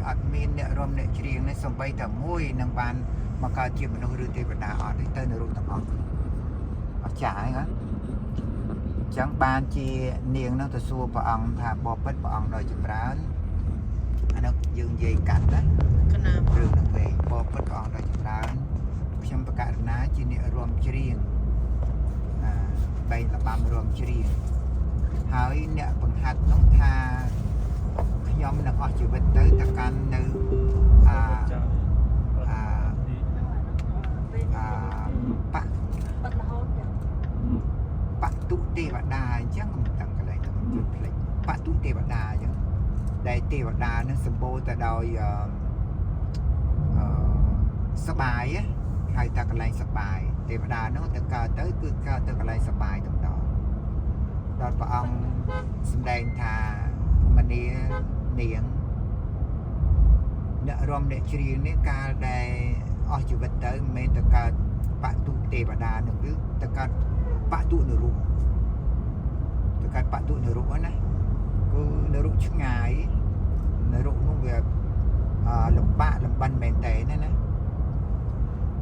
អត់មានអ្នករំអ្នកច្រៀងនេះសំបីតែមួយនឹងបានមកកើតជាមនុស្សឬទេវតាអត់ទេទៅនរកទាំងអស់អស្ចារ្យហ្នឹងអញ្ចឹងបានជានាងនឹងទៅសួរព្រះអង្គថាបបិទ្ធព្រះអង្គដោយចម្រើនអានោះយើងនិយាយកាត់ណា កណា រឿងនឹងពេកបបិទ្ធព្រះអង្គដោយចម្រើនខ្ញុំប្រកាសណាជាអ្នករំច្រៀងអាបែងលបាំរំច្រៀងហើយអ្នកបង្ហាត់នោះថាខ្ញុំនឹងអស់ជីវិតទៅទៅកាន់នៅអាអាអាបៈ បាត់រហូតចា បតុទេវតាអញ្ចឹងខ្ញុំតាំងកន្លែងទៅខ្ញុំភ្លេចបតុទេវតាអញ្ចឹងដែលទេវតានឹងសម្បូរទៅដោយអឺអឺសបាយណាហៅថាកន្លែងសបាយទេវតានោះទៅកើតទៅគឺកើតទៅកន្លែងសបាយតែម្ដងដល់ព្រះអង្គសម្ដែងថាមនានាងអ្នករំអ្នកជ្រៀងនេះកាលដែលអស់ជីវិតទៅមិនមែនទៅកើតបតុទេវតានោះគឺទៅកើតបតុនរុទៅកើតបតុនរុហ្នឹងណាគឺនរុឆ្ងាយនរុនោះវាអឺលំបាកលំបិនមែនតើណាណា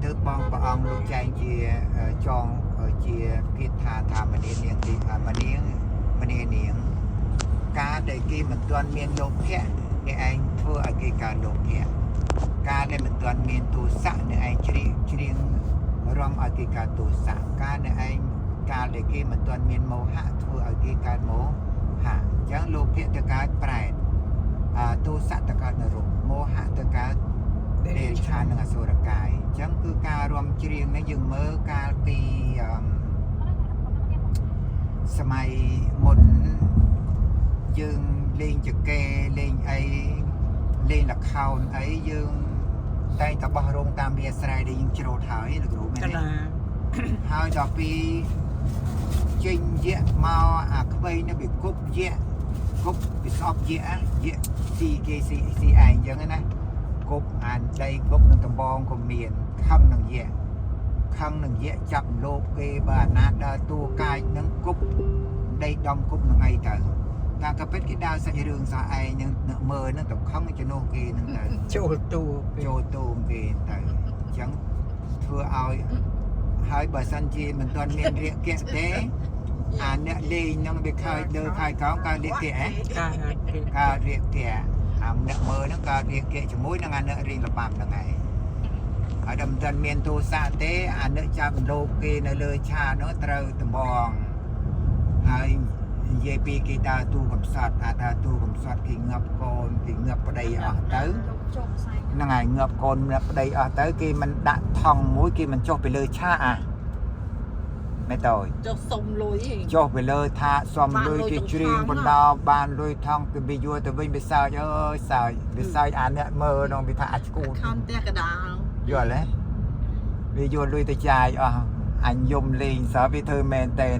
ទើបបងព្រះអង្គលោកចែងជាចងជាគាថាថាមនានាងទីមនាងមនានាង ការដែលគេមិនទាន់មានលោភៈអ្នកឯងធ្វើឲ្យគេកើតលោភៈការដែលមិនទាន់មានទោសៈអ្នកឯងជ្រៀងជ្រៀងរំឲ្យគេកើតទោសៈការអ្នកឯងកាលដែលគេមិនទាន់មានមោហៈធ្វើឲ្យគេកើតមោហៈអញ្ចឹងលោភៈទៅកើតប្រែតអាទោសៈទៅកើតនរកមោហៈទៅកើតដេរិឆាននិងអសុរកាយអញ្ចឹងគឺការរំច្រៀងនេះយើងមើលកាលពីអឺសម័យមុន យើងលេងចកេលេងអីលេងលខោនអីយើងតែងតែបោះរោងតាមវាស្រែដែលយើងច្រូតហើយលោកគ្រូមែនទេ កណា ហើយដល់ពីចេញយៈមកអាក្វៃនេះវាគប់យៈគប់វាស្អប់យៈយៈស៊ីគេស៊ីស៊ីឯងអញ្ចឹងណាគប់អានដីគប់នឹងដំបងក៏មានខឹងនឹងយៈខឹងនឹងយៈចាប់លោកគេបើអាណាដើរតួកាយនឹងគប់ដីដំគប់នឹងអីទៅតាមក៏ពិតគេដើរសាច់រឿងសោះឯងនឹងមើលនឹងទៅខឹងជំនួសគេនឹងទៅ ចូលតួគេ ចូលទូមគេទៅអញ្ចឹងធ្វើឲ្យហើយបើសិនជាមិនទាន់មានរាគៈទេអាអ្នកលេងហ្នឹងវាខើចលើខើចកោងកើតរាគៈហ៎ ការគេ កើតរាគៈអាអ្នកមើលហ្នឹងកើតរាគៈជាមួយនឹងអាអ្នករៀងលបាំហ្នឹងឯងហើយដល់មិនទាន់មានទោសៈទេអាអ្នកចាប់លោកគេនៅលើឆានោះត្រូវដំបងហើយនិយាយពីគេដើរទូកំសត់អាដើរទូកំសត់គេងាប់កូនគេងាប់ប្តីអស់ទៅ លោកជោគផ្សែង ហ្នឹងហើយងាប់កូនងាប់ប្តីអស់ទៅគេមិនដាក់ថង់មួយគេមិនចុះទៅលើឆាកអាមែនតើ ចុះសុំលុយឯង ចុះទៅលើថាសំលុយ បានលុយ គេច្រៀង ទាំងថង់ បណ្ដោបានលុយថង់គេវាយួរទៅវិញវាសើចអើយសើចវាសើចអាអ្នកមើលនោះវាថាអាចឈួត ខំផ្ទះកដាល យល់ទេវាយួរលុយទៅចាយអស់អញយំលេងសើវាធ្វើមែនតើ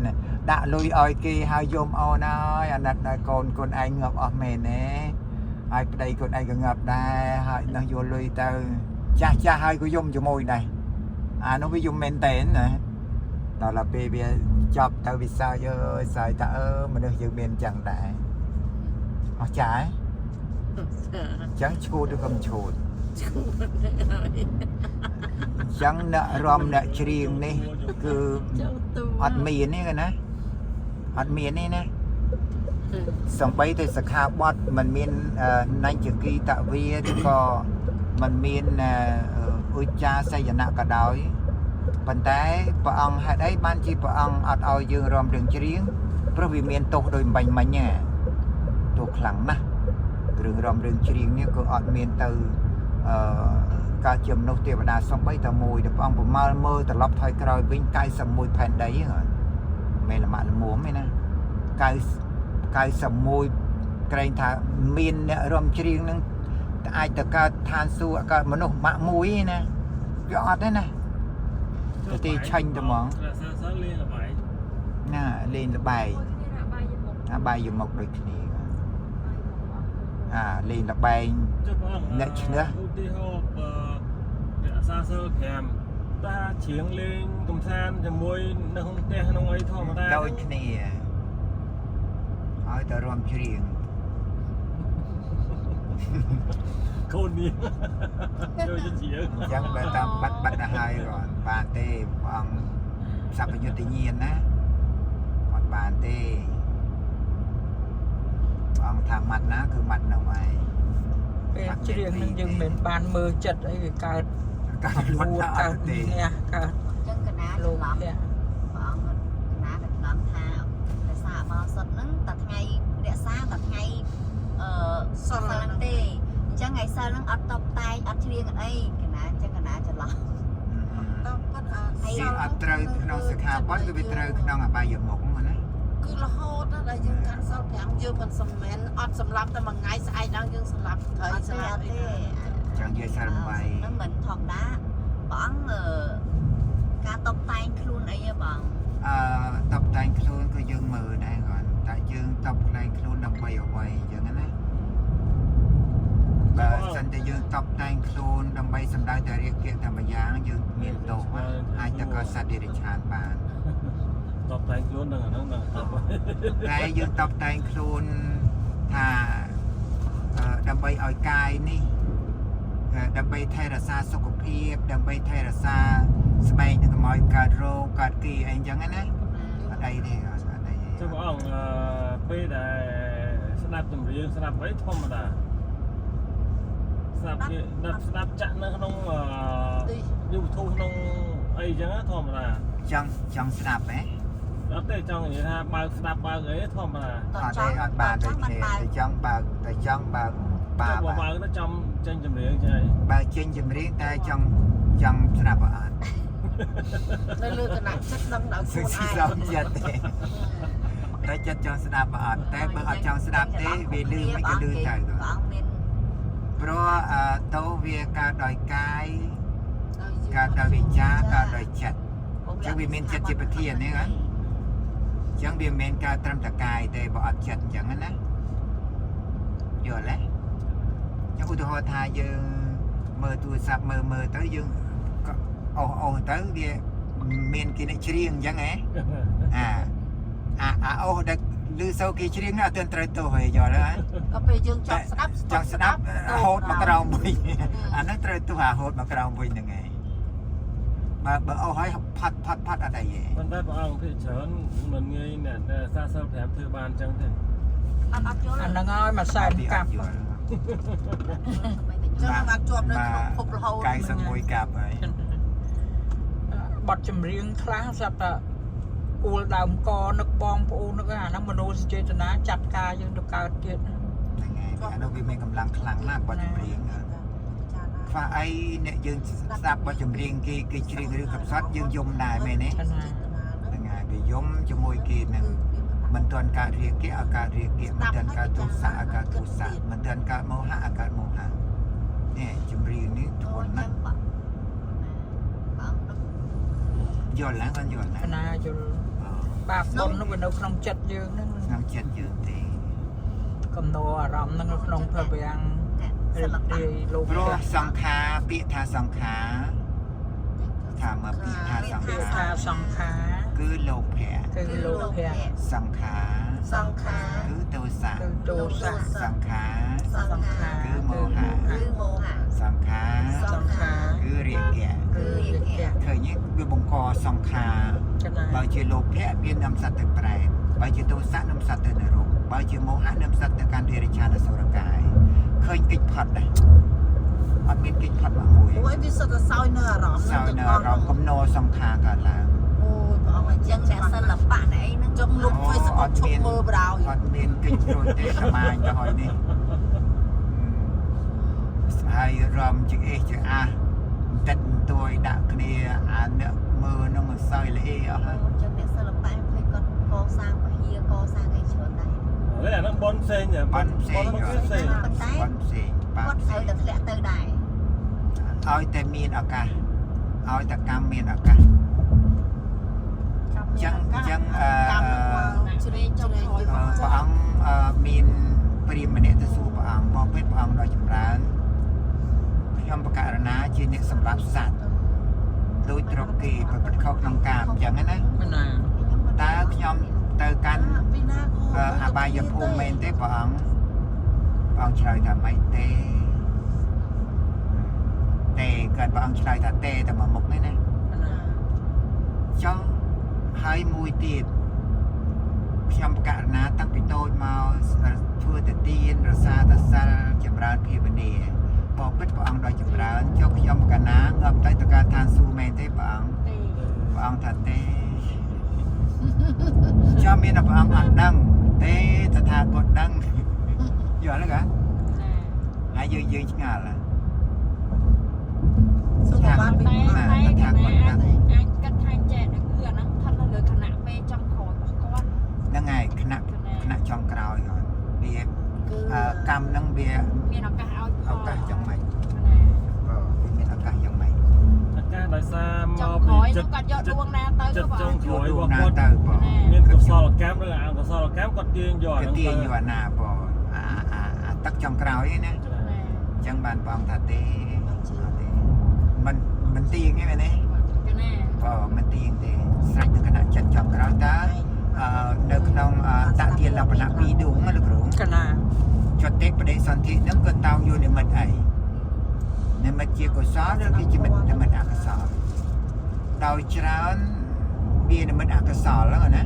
ដាក់លុយឲ្យគេហើយយំអូនហើយអាណិតដល់កូនកូនឯងងាប់អស់មែនទេហើយប្តីកូនឯងក៏ងាប់ដែរហើយនោះយកលុយទៅចាស់ចាស់ហើយក៏យំជាមួយដែរអានោះវាយំមែនតើណាដល់ដល់ពេលវាចប់ទៅវាសើចអើយសើចថាអឺមនុស្សយើងមានអញ្ចឹងដែរអស់ចាហ៎អញ្ចឹងឈួតឬក៏មិនឈួត ឈួតហើយ អញ្ចឹងអ្នករំអ្នកច្រៀងនេះគឺ ចូលតួ អត់មានទេណាអត់មានទេណាសំបីតែសិក្ខាបទมันមាននញ្ញគីតវាឬក៏มันមានឧច្ចាសយណៈក៏ដោយប៉ុន្តែព្រះអង្គហេតុអីបានជាព្រះអង្គអត់ឲ្យយើងរំរឿងច្រៀងព្រោះវាមានទោសដោយបាញ់មិញណាទោសខ្លាំងណាស់រឿងរំរឿងច្រៀងនេះក៏អត់មានទៅអឺកើតជាមនុស្សទេវតាសំបីតែមួយដែលព្រះអង្គប្រមាលមើលត្រឡប់ថយក្រោយវិញ91ផែនដីហ្នឹងមិនលមាក់លមួមទេណា90 91ក្រែងថាមានអ្នករំច្រៀងនឹងអាចទៅកើតឋានសួគ៌កើតមនុស្សម៉ាក់មួយឯណាវាអត់ទេណាទៅទីឆាញ់តែហ្មង រក្សាសិលលេងល្បែង ណាលេងលបែង មួយគ្នាដាក់បាយយមុខ អាបាយយមកដូចគ្នាអាលេងលបែង ចុះបង អ្នកឈ្នះ ឧទាហរណ៍បើរក្សាសិល5តាច្រៀងលេងកំសាន្តជាមួយនៅក្នុងផ្ទះក្នុងអីធម្មតា ដូចគ្នាឲ្យតែរំច្រៀង កូននាងចូលទៅជាង អញ្ចឹងបើតាមបាត់បាត់ទៅហើយគាត់បានទេព្រះអង្គសព្វញ្ញុតញាណណាអត់បានទេព្រះអង្គថាម៉ាត់ណាគឺម៉ាត់នៅហើយ ពេលច្រៀងនឹងយើងមិនមែនបានមើលចិត្តអីវាកើត កើតលួ លួ ត តកើត អត់ទេ នេះកើត ចឹងកណា លោ ច្រឡំ ភៈ ព្រះអង្គកណាក៏ច្រឡំថារក្សាបោសុតហ្នឹងតែថ្ងៃរក្សាតែថ្ងៃអឺ សិល សិលហ្នឹងទេអញ្ចឹងថ្ងៃសិលហ្នឹងអត់តបតែងអត់ច្រៀងអត់អីកណាអញ្ចឹងកណាច្រឡំ តាមពិតអា វាអត់ត្រូវក្នុងសិក្ខាបទគឺវាត្រូវក្នុងអបាយមុខណា គឺរហូតណាស់ដែលយើងកាន់សិល5យើងមិនសម្មែនអត់សម្លាប់តែមួយថ្ងៃស្អែកឡើងយើងសម្លាប់ត្រី អត់ទេ សម្លា អត់ ប់អី ទេ ចង់និយាយសារបាយ ហ្នឹងមិនធម្មតាព្រះអង្គអឺការតបតែងខ្លួនអីហ៎បង អឺតបតែងខ្លួនក៏យើងមើលដែរគាត់តែយើងតបតែងខ្លួនដើម្បីអ្វីអញ្ចឹងណាបើសិនតែយើងតបតែងខ្លួនដើម្បីសម្ដៅតែរាគៈតែម្យ៉ាងយើងមានទោសអាចទៅក៏សត្វតិរិឆានបាន តបតែងខ្លួនដល់ហ្នឹងដល់តប តែយើងតបតែងខ្លួនថាអឺដើម្បីឲ្យកាយនេះអឺដើម្បីថែរក្សាសុខភាពដើម្បីថែរក្សាស្បែកនឹងកុំឲ្យកើតរោគកើតគីអីអញ្ចឹងណាអត់អីទេអត់អីទេ ចុះព្រះអង្គអឺពេលដែលស្ដាប់ចម្រៀងស្ដាប់អីធម្មតាស្ដាប់គេស្ដាប់ស្ដាប់ចាក់នៅក្នុងអឺ ទី YouTube ក្នុងអីចឹងធម្មតា ចង់ចង់ស្ដាប់ហ៎ អត់ទេចង់និយាយថាបើកស្ដាប់បើកអីធម្មតា អត់ទេអត់បានដូចគ្នាតែចង់បើកតែចង់បើកបា បើ ប បើកទៅចំចេញចម្រៀងចេះអី បើចេញចម្រៀងតែចង់ចង់ស្ដាប់អត់ នៅលើគណៈចិត្តដឹងដោយ សឹ ខ្លួនឯង កសំចិត្តទេតែចិត្តចង់ស្ដាប់អត់តែបើអត់ចង់ស្ដាប់ទេវាលឺមិនក៏លឺទៅ ព្រះអង្គមាន ព្រោះអឺតោវាកើតដោយកាយកើតដោយវិចារកើតដោយចិត្ត ចឹងវាមានចិត្តជាប្រធាននេះហ៎ អញ្ចឹងវាមិនមែនកើតត្រឹមតែកាយទេបើអត់ចិត្តអញ្ចឹងណាយល់ទេចឹងឧទាហរណ៍ថាយើងមើលទូរស័ព្ទមើលមើលទៅយើងក៏អស់អស់ទៅវាមានគេអ្នកច្រៀងអញ្ចឹងហ៎អាអាអាអស់ដែលឮសូរគេច្រៀងនោះអត់ទាន់ត្រូវទោសទេយល់ទេហ៎ ក៏ពេលយើងចង់ស្ដាប់ ចង់ស្ដាប់ហូតមកក្រោមវិញអាហ្នឹងត្រូវទោសអាហូតមកក្រោមវិញហ្នឹងឯងបើបើអស់ហើយផាត់ផាត់ផាត់អត់អីទេ ប៉ុន្តែព្រះអង្គភាគច្រើនមិនងាយអ្នកដែលសាសិល5ធ្វើបានចឹងទេ អត់អត់យល់ អាហ្នឹងហើយមួយសែនកាប់ យល់ ចឹងបានជាប់នៅក្នុងភពរហូត 91កាប់ហើយ បទចម្រៀងខ្លះស្រាប់តែអួលដើមកនឹកបងប្អូននឹកអាហ្នឹងមនោសញ្ចេតនាចាត់ការយើងទៅកើតទៀត ហ្នឹងហើយអានោះវាមានកម្លាំងខ្លាំងណាស់បទចម្រៀងខ្វះអីអ្នកយើងស្ដាប់បទចម្រៀងគេគេច្រៀងឬកំសត់យើងយំដែរមែនទេហ្នឹងហើយវាយំជាមួយគេហ្នឹងមិនទាន់កើតរាគៈឲ្យកើតរាគៈមិនទាន់កើតទោសៈឲ្យកើតទោសៈមិនទាន់កើតមោហៈឲ្យកើតមោហៈនេះចម្រៀងនេះធ្ងន់ណាស់ បងអង្គ យល់ណាគាត់យល់ណា កណាយល់បាបបុណ្យនោះវានៅក្នុងចិត្តយើងហ្នឹង ក្នុងចិត្តយើងទេ កំណរអារម្មណ៍ហ្នឹងនៅក្នុងភវាំង អ្នក រី សិល្បៈ ករាយលោ ព្រោះ ភៈ សង្ខារពាក្យថាសង្ខារថាមកពាក្យថាសង្ ពាក្យ ខារ ថាសង្ខារ គឺលោភៈ គឺលោភៈ សង្ខារ សង្ខារ គឺទោសៈ គឺទោសៈ សង្ខារ សង្ខារ គឺមោហៈ គឺមោហៈ សង្ខារ សង្ខារ គឺរាគៈ គឺរាគៈ ឃើញទេវាបង្កសង្ខារ កណា បើជាលោភៈវានាំសត្វទៅប្រែតបើជាទោសៈនាំសត្វទៅនរកបើជាមោហៈនាំសត្វទៅកាន់តិរិឆានអសុរកាយឃើញកិច្ចផុតដែរអត់មានកិច្ចផុតមកមួយ អូយវាសុទ្ធតែសោយនៅអារម្មណ៍ សោយនៅអារម្មណ៍កំណរសង្ខារកើតឡើង អូយព្រះអង្គ អញ្ចឹងអ្នកសិល្បៈអ្នកអីហ្នឹង ចង់លុប Facebook ឈប់មើលបដ ாய் អត់មានកិច្ចរួចទេសមាញទៅហើយនេះហើយរំជាអេជាអាតិតទួយដាក់គ្នាអាអ្នកមើលនឹងមិនសើយល្អអស់ហើយ អញ្ចឹងអ្នកសិល្បៈឃើញគាត់កសាងពហិយកសាងអីច្រើនដែរ ឥឡូវអាហ្នឹងបនផ្សេង បនផ្សេង ផ្សេង ប៉ុន្តែ បនផ្សេងបា គាត់ ផ្សេង ត្រូវតែធ្លាក់ទៅដែរ ឲ្យតែមានឱកាសឲ្យតែកម្មមានឱកាសចឹងចឹងអឺ កម្មជ្រេជ្រេ ព្រះអង្គមានព្រាហ្មណ៍ម្នាក់ទៅសួរព្រះអង្គបងពេទ្យព្រះអង្គដ៏ចម្រើនខ្ញុំបករណាជាអ្នកសម្រាប់សត្វដូចត្រកគេប្រព្រឹត្តខុសក្នុងកាមអញ្ចឹងណា កណា តើខ្ញុំទៅកាន់ ពីណា អបាយភូមិមែនទេព្រះអង្គ ព្រះអង្គឆ្លើយថាម៉េចទេទេគាត់ព្រះអង្គឆ្លើយថាទេតែមួយមុខនេះណា ណា ចង់ហើយមួយទៀតខ្ញុំបកករណាតាំងពីតូចមកធ្វើតែទានរសាតសិលចម្រើនភាវនាបបិទ្ធព្រះអង្គដោយចម្រើនចុះខ្ញុំបកណាងាប់ទៅតការឋានសួគ៌មែនទេព្រះអង្គ ទេ ព្រះអង្គថាទេ ចាំមានតែព្រះអង្គអត់ដឹងទេតថាគតដឹងយល់ទេកា ណា ហើយយើងយើងឆ្ងល់ហ៎ សុខបានពី តែ ព្រះ តែ ថា កណា គាត់ដឹង អាចគិតថាចេះដូចគឺអាហ្នឹងស្ថិតនៅលើខណៈពេលចុងក្រោយរបស់គាត់ ហ្នឹងហើយខណៈ កណា ខណៈចុងក្រោយគាត់វា គឺ អឺកម្មហ្នឹងវា មានឱកាសឲ្យផល ឱកាសយ៉ាងម៉េច កណា បើវាមានឱកាសយ៉ាងម៉េច អាកាសដោយសារ ចុ មកពី ងក្រោយ ចិត្ត នោះគាត់យកដួងណាទៅ ចិត្ត បង ចុងក្រោយ យកដួងណា របស់គាត់ ទៅបង មានកុសលកម្មឬអកុសលកម្មគាត់ទាញយកអា គេទា ហ្នឹង ញយកអាណាបងអាអាអាទឹកចុងក្រោយឯណាអញ្ចឹងបានបងថាទេអត់ទេមិនមិនទាញទេមែនទេ កណា បើមិនទៀងទេស្រេចនៅគណៈចិត្តចប់ក្រោយតើអឺនៅក្នុងអឺតទាលបណៈពីរដួងណាលោកគ្រូ កណា ចតិបដិសន្ធិហ្នឹងក៏តោងយកនិមិត្តអីនិមិត្តជាកុសលឬគេជានិមិត្តអកុសលដោយច្រើនវានិមិត្តអកុសលហ្នឹងណា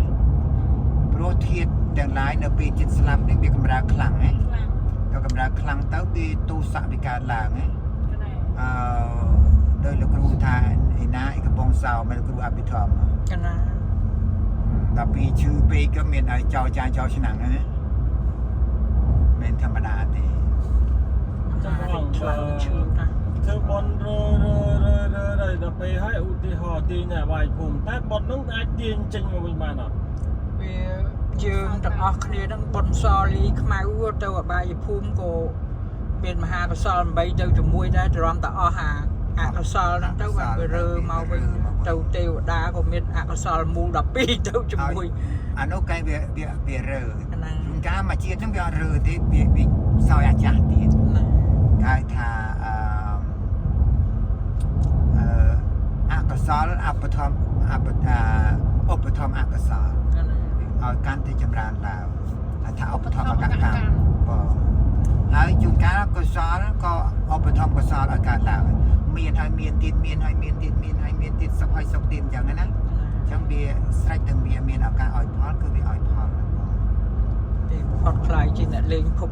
ព្រោះធាតុទាំងឡាយនៅពេលចិត្តស្លាប់នេះវាកម្រើកខ្លាំងណា ខ្លាំង ដល់កម្រើកខ្លាំងទៅវាទោសៈវាកើតឡើងណា កណា អឺដោយលោកគ្រូថាឯណាឯកំពង់សោមលោកគ្រូអភិធម្ម កណា ដល់ពេលឈឺពេកក៏មានឲ្យចោលចានចោលឆ្នាំងហ្នឹងណាមិនធម្មតាទេ ចាំបង ខ្លាំងឈឺណាស់ ធ្វើបន់រើរើរើរើរើដល់ពេលហើយឧទាហរណ៍ទាញអាបាយភូមិតែបន់ហ្នឹងអាចទាញចេញមកវិញបានអត់ វាយើងទាំងអស់គ្នាហ្នឹងបុណ្យសលីខ្មៅទៅអបាយភូមិក៏មានមហាកុសល8ទៅជាមួយដែរទ្រាំតែអស់អាអកុសលហ្នឹងទៅបានវារើមកវិញទៅទេវតាក៏មានអកុសលមូល12ទៅជាមួយ អានោះកែវាវាវារើ ណា ជួនកាលមួយជាតិហ្នឹងវាអត់រើទេវាវាសោយអាចាស់ទៀត ណា គេហៅថាអឺអឺអកុសលអបធម្មអបតាឧបធម្មអកុសល ណា ឲ្យកាន់តែចម្រើនឡើងហើយថាឧបធម្មកកម្មបងហើយជួនកាលកុសលក៏ឧបធម្មកុសលឲ្យកើតឡើងមានហើយមានទៀតមានហើយមានទៀតមានហើយមានទៀតសុខហើយសុខទៀតអញ្ចឹងណាអញ្ចឹងវាស្រេចទាំងវាមានឱកាសឲ្យផលគឺវាឲ្យផលបង ទីផុតខ្លាយជាអ្នកលេងភព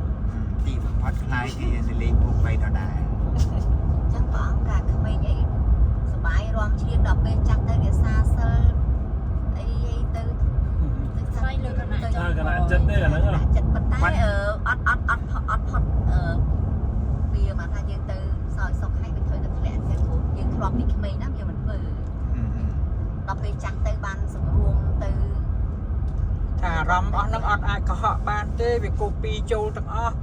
3 ទីបំផុតខ្លាយជានៅលេងពុកបីដដែល ចឹងព្រះអង្គកាក្មេងអីសបាយរំច្រៀងដល់ពេលចាស់ទៅរក្សាសិលអីអីទៅទៅ ស្រីលើខណៈចុ ថា ង កណៈចិត្តទេអាហ្នឹងហ៎ ចិត្តប៉ុន្តែអឺអត់អត់អត់ផុតអត់ផុតអឺវាមកថាយើងទៅសោយសុខហើយវាធ្វើទៅធ្លាក់ចឹងព្រោះយើងធ្លាប់ពីក្មេងណាយើងមិនធ្វើដល់ពេលចាស់ទៅបានសង្រួមទៅ ថាអារម្មណ៍អស់ហ្នឹងអត់អាចកុហកបានទេវាកូពីចូលទាំងអស់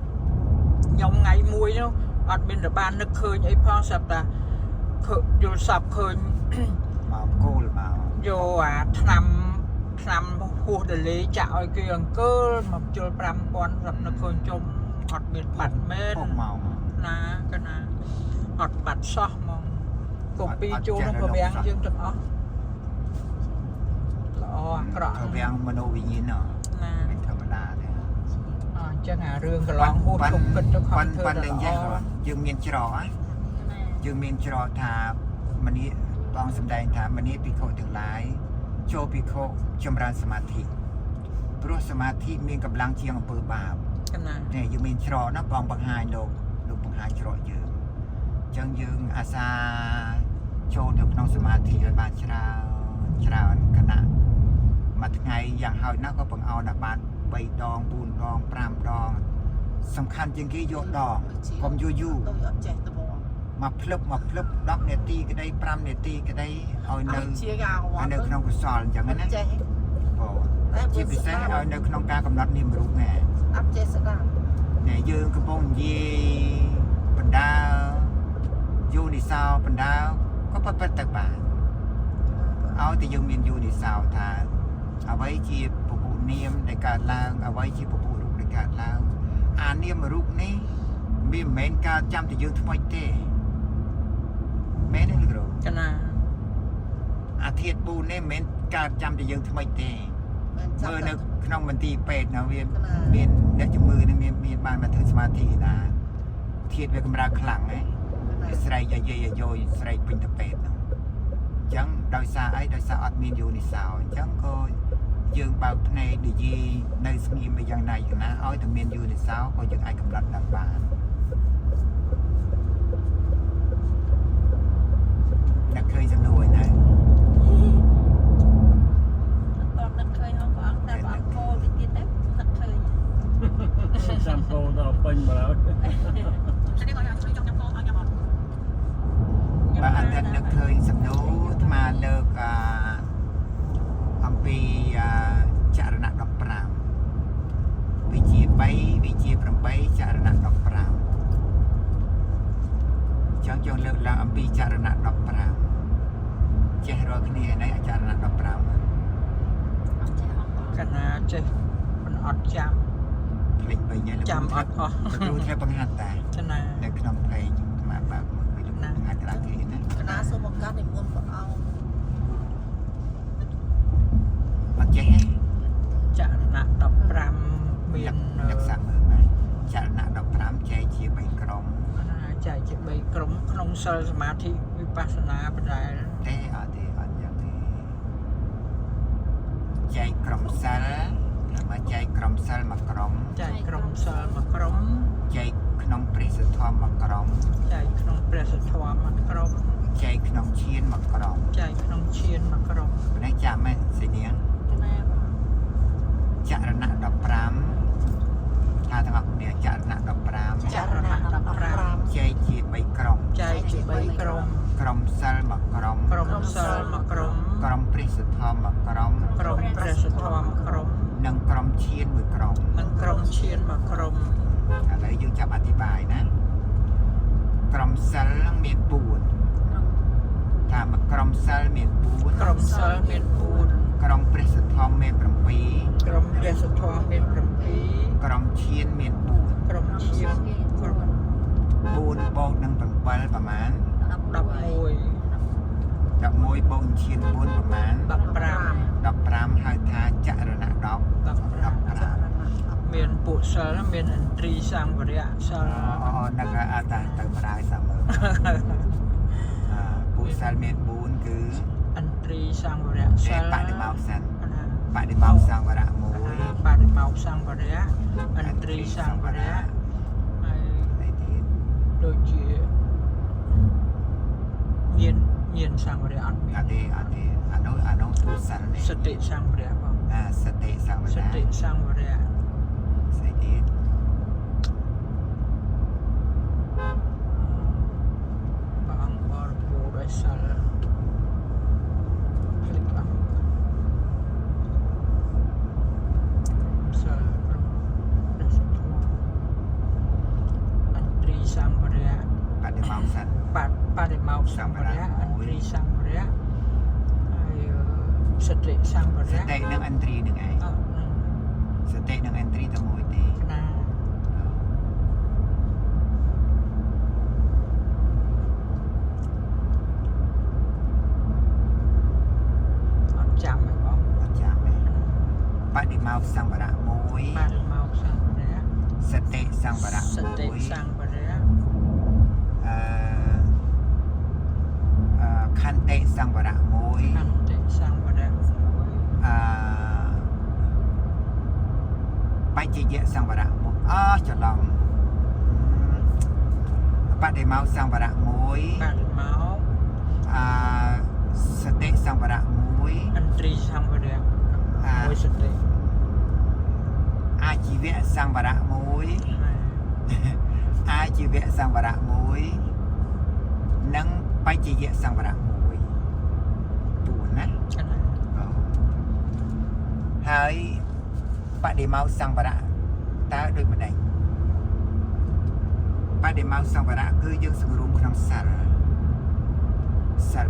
ខ្ញុំថ្ងៃមួយនោះអត់មានរបាននឹកឃើញអីផងស្រាប់តែឃើញយល់សពឃើញ មកគោលមក យកអាថ្នាំថ្នាំហួសដលេចាក់ឲ្យគេអង្គើលមកជុល5000ស្រាប់នឹកឃើញជុំអត់មានបាត់មែន ពុកមក ណាកណាអត់បាត់សោះហ្មងកូពីចូលក្នុងប្រវាំងយើងទាំងអស់ល្អអាក្រក់ ទៅវាំងមនោវិញ្ញាណ ណា មិនធម្មតាទេ អញ្ចឹងអារឿងកន្លងហួសជុំគិតទៅខំ ប៉ិន ធ្វើ ប៉ិន ដល់ល្អ លេងចេះយើងមានច្រកណា កណា យើងមានច្រកថាមនីបងសម្ដែងថាមនីភិក្ខុទាំងឡាយចូលភិក្ខុចម្រើនសមាធិព្រោះសមាធិមានកម្លាំងជាងអំពើបាប កណា នេះយើងមានច្រកណាបងបង្ហាញលោកលោកបង្ហាញច្រកយើងអញ្ចឹងយើងអាសាចូលទៅក្នុងសមាធិឲ្យបានច្រើនច្រើនខណៈមួយថ្ងៃយ៉ាងហោចណាស់ក៏បង្អោនដល់បាន3ដង4ដង5ដងសំខាន់ជាងគេយកដងកុំយូរយូរ ដូចអត់ចេះត្បង មកភ្លឹបមកភ្លឹប10នាទីក្តី5នាទីក្តីឲ្យនៅ ឲ្យជាអាវ ឲ្យនៅក្នុងកុសលអញ្ចឹងណា ចេះ បង តែ ជាពិសេសឲ្យនៅក្នុងការកំណត់នាមរូបណា ស្ដាប់ចេះស្ដាប់ នេះយើងកំពុងនិយាយបណ្ដាយោនិសោបណ្ដាក៏ប្រព្រឹត្តទៅបានឲ្យតែយើងមានយោនិសោថាអ្វីជាពពុនាមដែលកើតឡើងអ្វីជាពពុរូបដែលកើតឡើងអានាមរូបនេះវាមិនមែនកើតចាំតែយើងថ្មីទេមែនទេលោកគ្រូ កណា អាធាត4នេះមិនមែនកើតចាំតែយើងថ្មីទេ បានចាប់ មើលនៅក្នុងមន្ទីរពេទ្យណាវា កណា មានអ្នកជំងឺនឹងមានបានមកធ្វើសមាធិណាធាតុវាកម្រើកខ្លាំងហ៎វាស្រែកអាយយអាយយស្រែកពេញទៅពេទ្យហ្នឹងអញ្ចឹងដោយសារអីដោយសារអត់មានយោនិសោអញ្ចឹងក៏យើងបើកភ្នែកនិយាយនៅស្ងៀមไปយ៉ាងណាយ៉ាងណាឲ្យតែមានយោនិសោក៏យើងអាចកំណត់ដឹងបានអ្នកឃើញសំណួរណា អត់តនឹកឃើញហងព្រះអង្គតែព្រះអង្គពោលតិចទៀតទៅនឹកឃើញ ចាំពោដល់ពេញមកហើយ បើអត់ទាន់នឹកឃើញសំណួរអាត្មាលើកអាអំពីអាចរណៈ15វិជា3វិជា8ចរណៈ15ចង់ចង់លើកឡើងអំពីចរណៈ15ចេះរាល់គ្នានេះចរណៈ15 អត់ចេះហងព្រះអង្គ កណាចេះមិនអត់ចាំ ភ្លេចវិញហើយ ចាំអត់អស់ លោកគ្រូធ្លាប់បង្ហាត់តា ចណា នៅក្នុងភ្លេងអាត្មាបើកមើលឃើញលោកគ្រូបង្ហាត់ក្រាគេណា កណាសូមឱកាសនិមន្តព្រះអង្គ អត់ចេះទេ ចរណៈ15មាន នឹកសាក់មើលណាចរណៈ15ចែកជា3ក្រុម កណាចែកជា3ក្រុមក្នុងសិលសមាធិវិបស្សនាបដែល ទេអត់ទេអត់យ៉ាងទេចែកក្រុមសិលមកចែកក្រុមសិលមួយក្រុម ចែកក្រុមសិលមួយក្រុម ចែកក្នុងព្រះសទ្ធមមួយក្រុម ចែកក្នុងព្រះសទ្ធមមួយក្រុម ចែកក្នុងឈានមួយក្រុម ចែកក្នុងឈានមួយក្រុម នេះចាំហ៎សេនាង កណាបង ចរណៈ15ថាទាំងអស់គ្នាចរណៈ15 ចរណៈ15 ចែកជា3ក្រុម ចែកជា3ក្រុម ក្រុមសិលមួយក្រុម ក្រុមសិលមួយក្រុម ក្រុមព្រះសទ្ធមមួយក្រុម ក្រុមព្រះសទ្ធមមួយក្រុម និងក្រុមឈានមួយក្រុម និងក្រុមឈានមួយក្រុម ឥឡូវយើងចាប់អធិប្បាយណាក្រុមសិលហ្នឹងមាន4ថាមកក្រុមសិលមាន4 ក្រុមសិលមាន ក្រុមព្រះសទ្ធំមាន7 4ក្រុមព្រះសទ្ធមមាន7 ក្រុមឈានមាន ក្រុមឈានក្រុម 4 4បូកនឹង7ប្រមាណ 11 11បូកនឹងឈាន4ប្រមាណ 15 15ហៅថាចរណៈ10 15មានពួកសិលមានឥន្ទ្រីសង្វរៈសិល អូនឹកអត់តាទៅម្ដាយសាមើលអឺពូសិលមាន4គឺ ឥន្ទ្រីសង្វរៈសិល បដិមោកសិន ណា បដិមោកសង្វរៈ1 បដិមោកសង្វរៈឥន្ទ្រីសង្វរៈហើយ អីទៀត ដូចជាញានញានសង្វរៈអត់មាន អត់ទេអត់ទេអានោះអានោះទូសិលនេះ សតិសង្វរៈបង អាសតិសង្វរៈ សតិសង្វរៈ ស្អីទៀត ព្រះអង្គបរិបូរណ៍ដោយសិលភ្លេចអង្គសិលក្រុមព្រះសទ្ធមឥន្ទ្រីសង្វរៈ បដិមោកសិន បបរិមោកសង្វរៈឥន្ទ្រីសង្វរៈហើយសតិសង្វ ស រៈ តិនិងឥន្ទ្រីនឹងឯង អត់ហ្នឹង សតិនិងឥន្ទ្រីតែមួយទេ ណាអត់ចាំទេបង អត់ចាំទេបដិមោកសង្វរៈមួយ បរិមោកសង្វរៈ សតិសង្វរៈ សតិ មួយ សង្វរៈ អឺអឺខន្តិសង្វរៈមួយ ខន្តិសង្វរៈមួយ អឺបច្ចយៈសង្វរៈមួយអស់ច្រឡំបដិមោកសង្វរៈមួយ បរិមោក អឺសតិសង្វរៈមួយ ឥន្ទ្រីសង្វរៈ អា មួយសតិ អាជីវៈសង្វរៈមួយ អាជីវៈសង្វរៈមួយនិងបច្ចយៈសង្វរៈមួយទួណា ណា អូហើយបដិមោសង្វរៈតើដូចម្ដេចបដិមោសង្វរៈគឺយើងសង្រួមក្នុងសិលសិល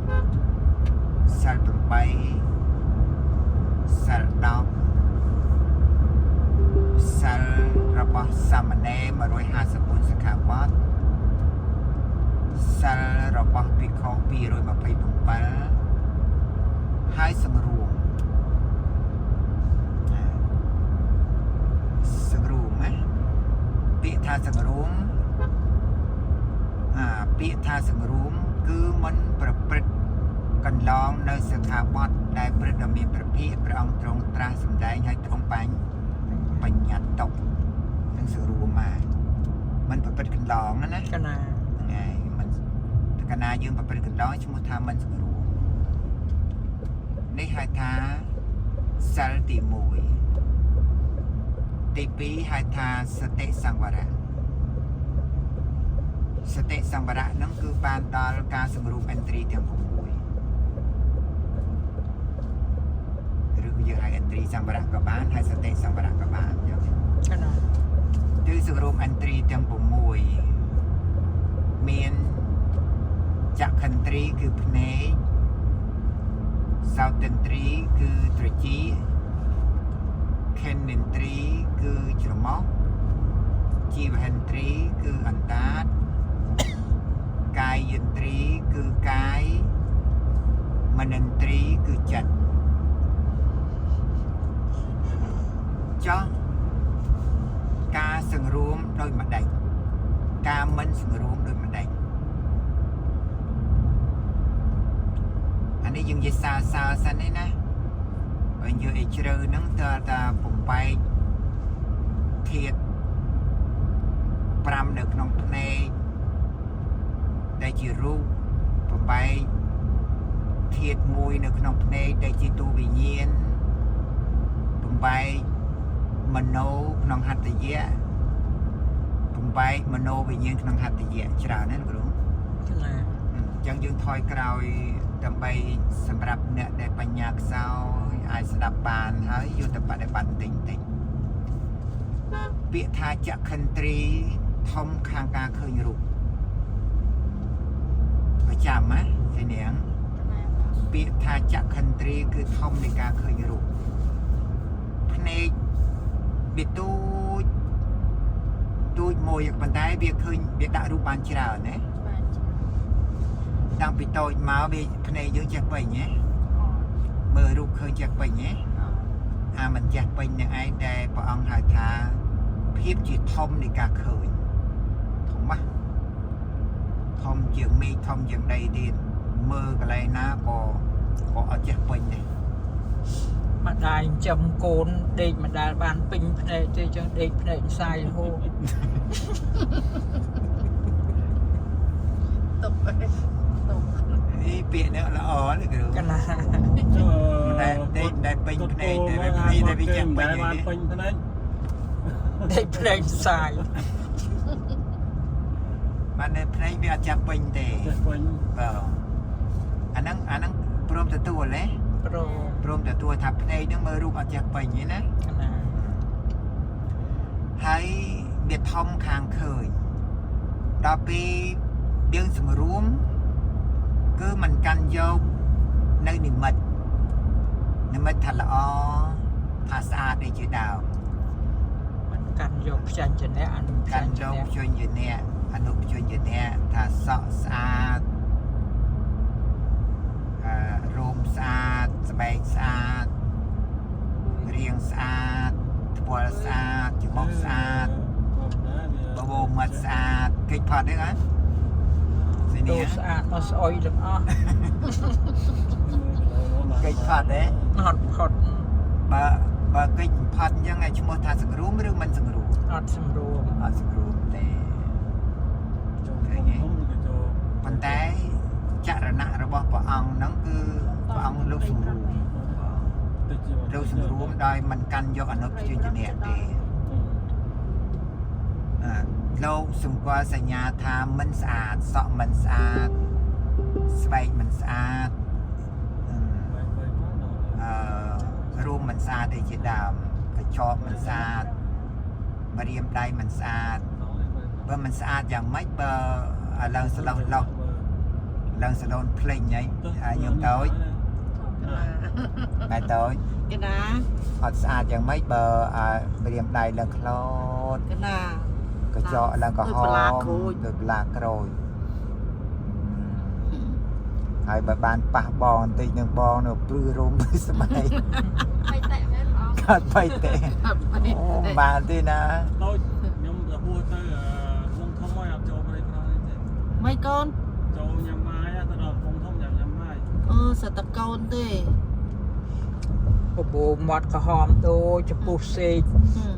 5សិល8សិល10សិលរបស់សាមណេរ154សិក្ខាបទសិលរបស់ភិក្ខុ227ហើយសង្រួម ពាក្យថាសង្រួមគឺមិនប្រព្រឹត្តកន្លងនៅសិក្ខាបទដែលព្រឹត្តដ៏មានប្រភិព្រះអង្គទ្រង់ត្រាស់សម្ដែងឲ្យទ្រង់បញ្ញបញ្ញត្តិតុនឹងសង្រួមមកមិនប្រព្រឹត្តកន្លងណា កណា ហ្នឹងហើយមិនតកណាយើងប្រព្រឹត្តកន្លងឈ្មោះថាមិនសង្រួមនេះហៅថាសិលទី1ទី2ហៅថាសតិសង្វរៈសតិសង្វរៈហ្នឹងគឺបានដល់ការសង្រួមឥន្ទ្រីទាំង6ឬក៏យើងហៅឥន្ទ្រីសង្វរៈក៏បានហៅសតិសង្វរៈក៏បានចឹង កណា ទិសង្រួមឥន្ទ្រីទាំង6មានចក្ខិន្ទ្រីគឺភ្នែកសោតិន្ទ្រីគឺត្រចៀកខេនិន្ទ្រីគឺច្រមុះជីវហិន្ទ្រីគឺអណ្ដាត កាយយន្ទ្រីគឺកាយមនិន្ទ្រីគឺចិត្តចុះ ការសង្រួមដោយម្ដេចការមិនសង្រួមដោយម្ដេចអានេះយើងនិយាយសាសាសិនទេណាបើនិយាយឲ្យជ្រៅហ្នឹងតើតាបំបែកធាតុ5នៅក្នុងភ្នែកដែលជារូបបំបែកធាតុមួយនៅក្នុងភ្នែកដែលជាទូវិញ្ញាណបំបែក មโนក្នុងហត្ថយៈបំបែកមโนវិញ្ញាណក្នុងហត្ថយៈច្រើនណាស់លោកគ្រូ កណា អញ្ចឹងយើងថយក្រោយដើម្បីសម្រាប់អ្នកដែលបញ្ញាខ្សោយអាចស្ដាប់បានហើយយកទៅបដិបត្តិបន្តិចបន្តិចពាក្យថាចក្ខិន្ទ្រីធំខាងការឃើញរូបប្រចាំណាស្នាង ពាក្យថាចក្ខិន្ទ្រីគឺធំនៃការឃើញរូបភ្នែកវាទូចទូចមួយប៉ុន្តែវាឃើញវាដាក់រូបបានច្រើនណា បានច្រើន តាំងពីតូចមកវាភ្នែកយើងចេះពេញណាមើលរូបឃើញចេះពេញណាអាមិនចេះពេញនឹងឯងដែលព្រះអង្គហៅថាភាពជាធំនៃការឃើញធំណាស់ធំជាងមេឃធំជាងដីទៀតមើលកន្លែងណាក៏ក៏អត់ចេះពេញដែរ ម្ដាយចិញ្ចឹមកូនដេកមិនដែលបានពេញភ្នែកទេចឹងដេកភ្នែកសាយរហូត ទុកទុក អីពាក្យនេះល្អណាស់គ្រូ កណា មិនដែលដេកមិនដែលពេញភ្នែកទេវាភ្នែកតែវាចេះពេញ តែបាន ឯនេះ ពេញភ្នែក ដេកភ្នែកសាយ បានតែភ្នែកវាអត់ចាប់ពេញទេ ចេះពេញ បាទអាហ្នឹងអាហ្នឹងព្រមទទួលទេ ប្រូ ព្រមទទួលថាភ្នែកហ្នឹងមើលរូបអត់ចេះពេញទេណា កណា ហើយវាធំខាងឃើញដល់ពេលយើងសង្រួមគឺមិនកាន់យកនៅនិមិត្តនិមិត្តថាល្អថាស្អាតនេះជាដើម มันកាន់យកផ្ចាញ់ចនៈអនុផ្ចាញ់ កាន់ ចនៈ យកព្យញ្ជនៈអនុព្យញ្ជនៈថាសក់ស្អាតអឺរោមស្អាតស្បែកស្អាតរាងស្អាតថ្ពាល់ស្អាតច្រមុះស្អាតបបោមាត់ស្អាតគេចផុតទេណាស្ ដូ នេះ ស្អាតមកស្អុយទាំងអស់ គេចផុតទេ អត់ផុត បើបើគេចផុតអញ្ចឹងឯងឈ្មោះថាសង្រួមឬមិនសង្រួម អត់សម្រួម អត់សង្រួមទេ ចូលធំឬក៏ចូល ប៉ុន្តែចរណៈរបស់ព្រះអង្គហ្នឹងគឺព្រះអង្គលោកសង្រួម តិចជាង លោកសង្រួមដោយមិនកាន់យកអនុព្យញ្ជនៈទេអឺលោកសម្គាល់សញ្ញាថាមិនស្អាតសក់មិនស្អាតស្បែកមិនស្អាតអឺអឺរូបមិនស្អាតអីជាដើមកញ្ចក់មិនស្អាតម្រាមដៃមិនស្អាតបើមិនស្អាតយ៉ាងម៉េចបើឥឡូវស្លោះលោះឡើងសឡូនភ្លេងហីអាញោមតូចម៉ែតូច កណា អត់ស្អាតយ៉ាងម៉េចបើអាម្រាមដៃឡើងខ្លោត កណា កញ្ចក់ឡើងក្រហ ដូចបន្លា ម ក្រូច ដូចបន្លាក្រូចហើយបើបានប៉ះបងបន្តិចនឹងបងនៅព្រឺរោមព្រឺស្បែក បីតែមែនបង កាត់បៃទេអូមិនបានទេណា តូចខ្ញុំទៅហួសទៅក្នុងធំហើយអត់ចូលព្រៃប្រោះទេ មិន កូន ចូលញ៉ាំបាយទៅដល់កំពង់ធំញ៉ាំញ៉ាំបាយ អូសតកូនទេ បបោមាត់ក្រហមដូចចំពុះសេក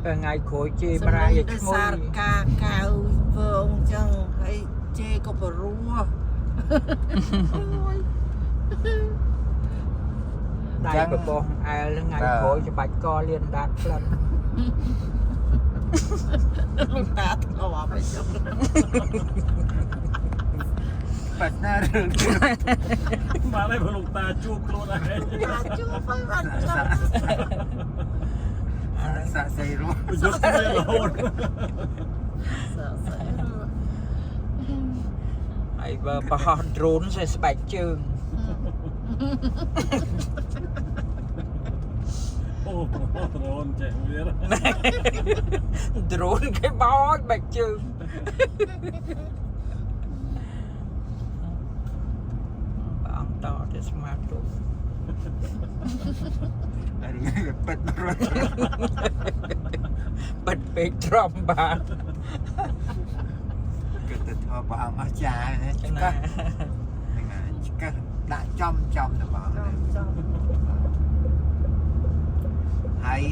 ថ្ងៃក្រោយជេរម្រាយឲ្យ ដោយ ឈ្ងុ សារ យ ការកៅធ្វើអញ្ចឹងហើយជេរក៏បរោះអូយ ដៃបបោះអែលថ្ងៃក្រោយច្បាច់កលៀនដាតផ្លិន លោកតាធ្លាប់ហើយចុះ បាត់ណារឿង បាទហើយលោកតាជួបខ្លួនឯង តាជួបហើយបានចង់ សាក់សៃរស់ យុទ្ធគ្នារហូត សើសើ ហើយបើប្រហោះដ្រូនសេះស្បែកជើង អូដ្រូនចេះវា ដ្រូនគេបោចបែកជើងព្រះអង្គតទៅស្មាតទុ រឿងវាពិតរត់ បិទពេកទ្រាំបាន គឺទៅធ្វើព្រះអង្គអស្ចារ្យណាឆ្ ណា កឹះហ្នឹងហើយឆ្កឹះដាក់ចំចំទៅបង ចំចំ ហើយ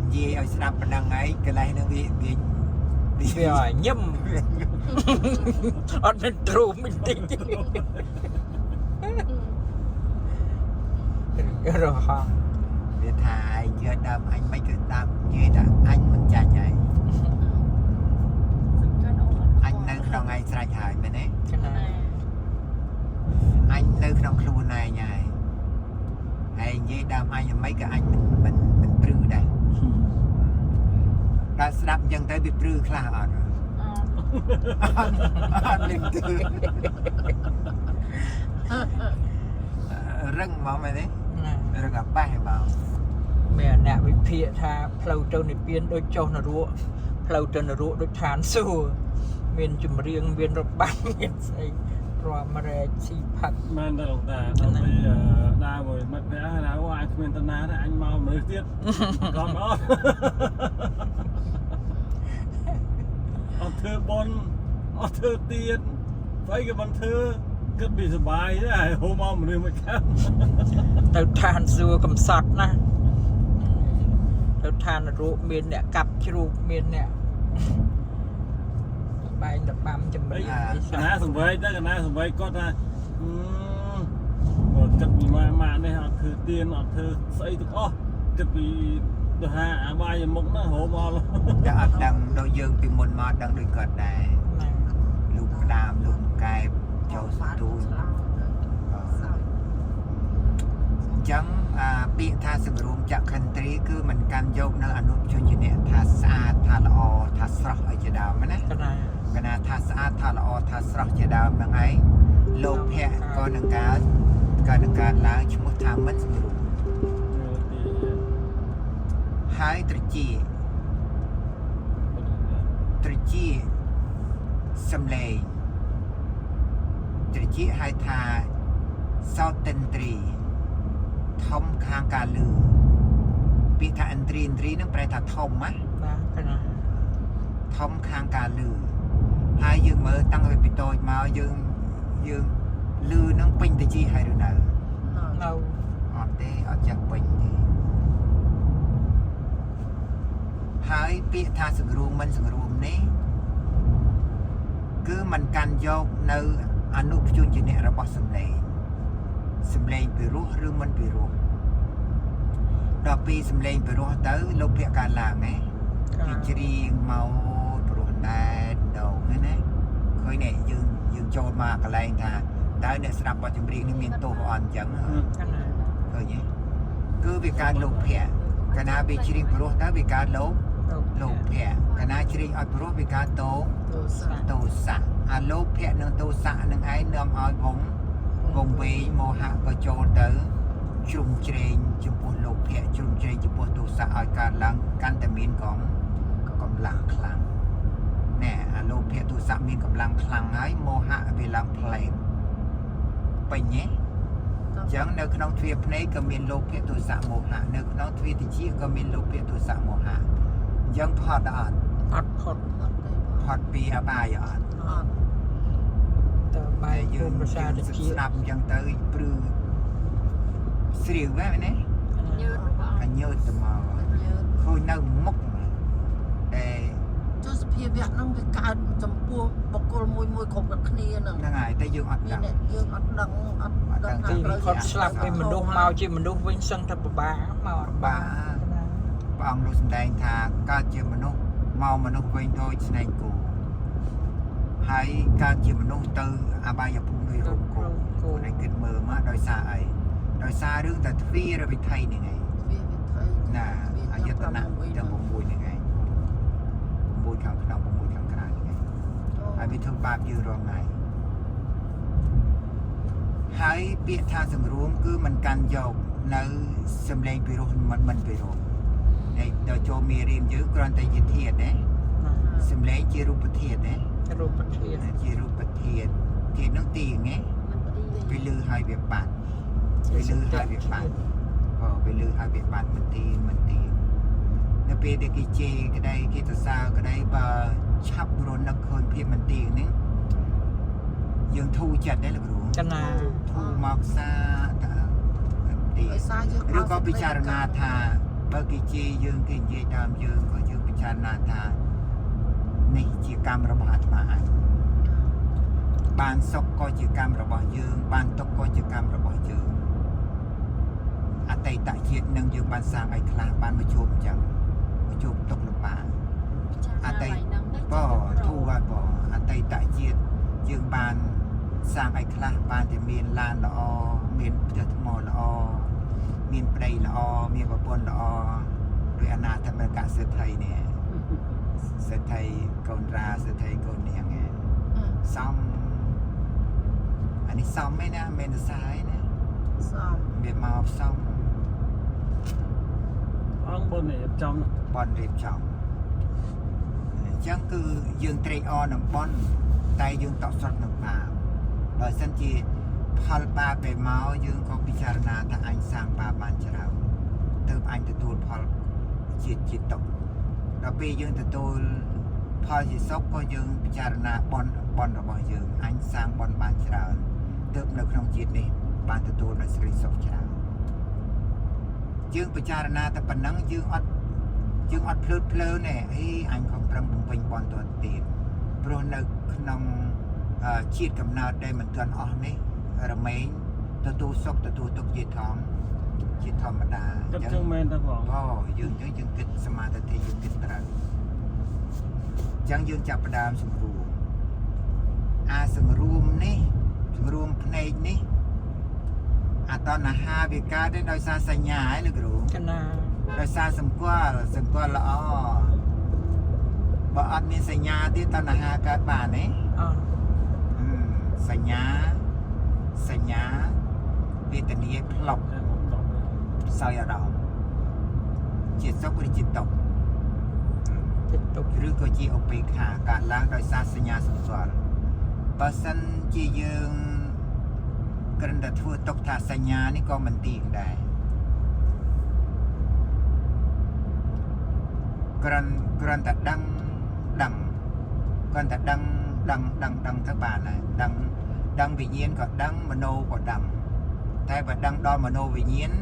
និយាយឲ្យស្ដាប់ប៉ុណ្ណឹងហើយកន្លែងហ្នឹងវាវា វាឲ្យញឹមអត់មានទ្រូមិនតិចរហង វាថាឯងយកដើមអញមិនក៏ដើមនិយាយថាអញមិនចាញ់ហើយអញនៅក្នុងឯងស្រេចហើយមែនទេ ណា អញនៅក្នុងខ្លួនឯងហើយហើយនិយាយដើមអញមិនក៏អញមិនមិនមិនព្រឺដែរដល់ស្ដាប់អញ្ចឹងទៅវាព្រឺខ្លះអត់អត់អត់លឹងទឺរឹងហ្មងមែនទេ ណា រឹងអាប៉េះហ្មង មានអ្នកវិភាគថាផ្លូវទៅនិព្វានដូចចុះនរកផ្លូវទៅនរកដូចឋានសួគ៌មានចម្រៀងមានរបាំមានស្អីរំរែកស៊ីផឹក មែនតើលោកតាដល់ពេលដើរមួយមិត្តភក្តិណាអូអញគ្មានតាណាទេអញមកមនុស្សទៀតកត់អត់អត់ធ្វើបនអត់ធ្វើទៀតស្អីក៏មិនធ្វើគិតពីសុបាយទេហើយហូមកមនុស្សមួយខាង ទៅឋានសួគ៌កំសត់ណាស់ទៅឋាននរកមានអ្នកកាប់ជ្រូកមានអ្នកបែងរបាំចម្រៀងអី ក សោះ ណាសង្វេកទៅកណាសង្វេកគាត់ថាបើគិតពីម៉ាម៉ានេះអត់ធ្វើទៀនអត់ធ្វើស្អីទាំងអស់គិតពីទៅហាអាបាយមុខហ្នឹងរហមក តែអត់ដឹងដូចយើងពីមុនមកដឹងដូចគាត់ដែរ ណា លូកក្តាមលូកកែបចូលសទូចអញ្ចឹងអាពាក្យថាសង្រួមចក្ខន្ទ្រីគឺមិនកាន់យកនៅអនុជនជាអ្នកថាស្អាតថាល្អថាស្រស់អីជាដើមណា កណា កណាថាស្អាតថាល្អថាស្រស់ជាដើមហ្នឹងឯងលោភៈក៏នឹងកើតក៏នឹងកើតឡើងឈ្មោះថាមិនសង្រួមហើយត្រជាត្រជាសំឡេងត្រជាហៅថាសោតិន្ទ្រីធំខាងការលឺពាក្យថាឥន្ទ្រីឥន្ទ្រីហ្នឹងប្រែថាធំណា បាទកណា ធំខាងការលឺហើយយើងមើលតាំងពីតូចមកយើងយើងលឺនឹងពេញតិចហើយឬនៅ នៅ អត់ទេអត់ចាស់ពេញទេហើយពាក្យថាសង្រួមមិនសង្រួមនេះគឺมันកាន់យកនៅអនុព្យញ្ជនៈរបស់សំឡេងសំឡេងពិរោះឬមិនពិរោះដល់ពីសំឡេងពិរោះទៅលោភៈកើតឡើងណា កណា គេច្រៀងមកព្រោះណែនដងហ្នឹងណាឃើញនេះយើងយើងចូលមកកន្លែងថាតើអ្នកស្ដាប់បទចម្រៀងនេះមានទោសអត់អញ្ចឹងហ៎ កណា ឃើញទេគឺវាកើតលោភៈកាលណាវាច្រៀងព្រោះតើវាកើតលោភលោភៈកាលណាច្រៀងអត់ព្រោះវាកើតតោ ទោសៈ ទោសៈអាលោភៈនិងទោសៈនឹងឯងនាំឲ្យវងវងវែងមោហៈក៏ចូលទៅជ្រុំជ្រែងចំពោះលោភៈជ្រុំជ្រែងចំពោះទោសៈឲ្យកើតឡើងកាន់តែមានកំកម្លាំងខ្លាំងណែអាលោភៈទោសៈមានកម្លាំងខ្លាំងហើយមោហៈវាឡើងផ្លែតពេញទេ អញ្ចឹងនៅក្នុងទ្វារភ្នែកក៏មានលោភៈទោសៈមោហៈនៅក្នុងទ្វារតិចក៏មានលោភៈទោសៈមោហៈអញ្ចឹងផុតអត់ អត់ផុត អត់ទេ ផុតពីអបាយអត់ អត់ ទៅបាយ យើង ប្រសាទតិច ស្ដាប់អញ្ចឹងទៅព្រឺស្រាវហ្នឹងណា ញើតបង អញើតទៅមក យើង ឃើញនៅមុខតែ ចុះសភាវៈហ្នឹងវាកើតចំពោះបុគ្គលមួយមួយគ្រប់គ្នាហ្នឹង ហ្នឹងហើយតែយើងអត់ មាន ដឹង អ្នកយើងអត់ដឹងអត់ដឹងថា ទី ត្រូវ គាត់ស្លាប់ពីមនុស្សមកជាមនុស្សវិញសឹងតែពិបាកមកអត់ បា បាន ព្រះអង្គលោកសម្ដែងថាកើតជាមនុស្សមកមនុស្សវិញដូចស្នែងគោហើយកើតជាមនុស្សទៅអបាយភូមិដោយរោងគោគោនេះគិតមើលមកដោយសារអីដោយសាររឿងតែទ្វារវិថីនេះឯង វាវិថី ណាអាយតនៈទាំង6នេះឯង6ខាងក្នុង6ខាងក្រៅនេះឯងហើយវាធ្វើបាបយើងរាល់ថ្ងៃហើយពាក្យថាសង្រួមគឺមិនកាន់យកនៅសំឡេងពិរោះមិនមិនពិរោះនេះដល់ចូលមេរៀនយើងគ្រាន់តែជាធាតុណាសំឡេងជារូបធាតុណា រូបធាតុ ជារូបធាតុធាតុនោះទីងណា មិនទី វាលឺហើយវាបាត់វាលឺហើយវាបាត់បើវាលឺហើយវាបាត់មិនទីមិនទីនៅពេលដែលគេជេរក្តីគេសរសើរក្តីបើឆាប់រនឹកឃើញភាពមិនទីហ្នឹងយើងធូរចិត្តដែរលោកគ្រូ កណា ធូរមកសាតើមិនទី ដោយសារយើង ឬក៏ពិចារណាថាបើគេជេរយើងគេនិយាយដើមយើងក៏យើងពិចារណាថានេះជាកម្មរបស់អាត្មាអញបានសុខក៏ជាកម្មរបស់យើង បានទុក្ខក៏ជាកម្មរបស់យើងអតីតជាតិនឹងយើងបានសាងអីខ្លះបានមកជួបអញ្ចឹងមកជួបទុក្ខលំបាក អតីហ្នឹងទៅ បធូរហើយបអតីតជាតិយើងបានសាងអីខ្លះបានតែមានឡានល្អមានផ្ទះថ្មល្អមានប្តីល្អមានប្រពន្ធល្អដោយអនាធិកសេដ្ឋីនេះសេដ្ឋីកូនរាសេដ្ឋីកូននាងឯងសំអានេះសំឯណាមិនមែនសរសើរឯណា សំ វាមកផ្សំ អង្គបុណ្យរៀបចំ បនរៀបចំអញ្ចឹងគឺយើងត្រេកអរនឹងបនតែយើងតក់ស្រុតនឹងបាបបើសិនជាផលបាបពេលមកយើងក៏ពិចារណាថាអញសាងបាបបានច្រើនទើបអញទទួលផលជាជាទុក្ខដល់ពេលយើងទទួលផលជាសុខក៏យើងពិចារណាបនបនរបស់យើងអញសាងបនបានច្រើនទើបនៅក្នុងជាតិនេះបានទទួលនូវសេចក្តីសុខច្រើនយើងពិចារណាតែប៉ុណ្ណឹងយើងអត់ យើងអត់ភ្លើតភ្លើនទេអីអញខំប្រឹងបំពេញបនតទៀតព្រោះនៅក្នុងអឺជាតិកំណើតដែលមិនទាន់អស់នេះរមែងទទួលសុខទទួលទុក្ខជាធម្មជាធម្មតា គិតចឹងមែនតើបង អូយើងអញ្ចឹងយើងគិតសមាធិយើងគិតត្រូវអញ្ចឹងយើងចាប់ផ្ដើមសង្រួមអាសង្រួមនេះសង្រួមភ្នែកនេះអតណ្ហាវាកើតទេដោយសារសញ្ញាឯងលោកគ្រូ កណា ដោយសារសម្គាល់សម្គាល់ល្អបើអត់មានសញ្ញាទៀតតណ្ហាកើតបានទេ អត់ ហឹមសញ្ញាសញ្ញាវេទនាផ្លុក តែមកដក សោយអារម្មណ៍ជាសុខឬជាទុក្ខ ចិត្តទុក ឬក៏ជាឧបេក្ខាកើតឡើងដោយសារសញ្ញាសម្គាល់បើសិនជាយើងគ្រាន់តែធ្វើទុកថាសញ្ញានេះក៏មិនទៀងដែរគ្រាន់គ្រាន់តែដឹងដឹងគ្រាន់តែដឹងដឹងដឹងដឹងទៅបានហើយដឹងដឹងវិញ្ញាណក៏ដឹងមโนក៏ដឹងតែបើដឹងដល់មโนវិញ្ញាណ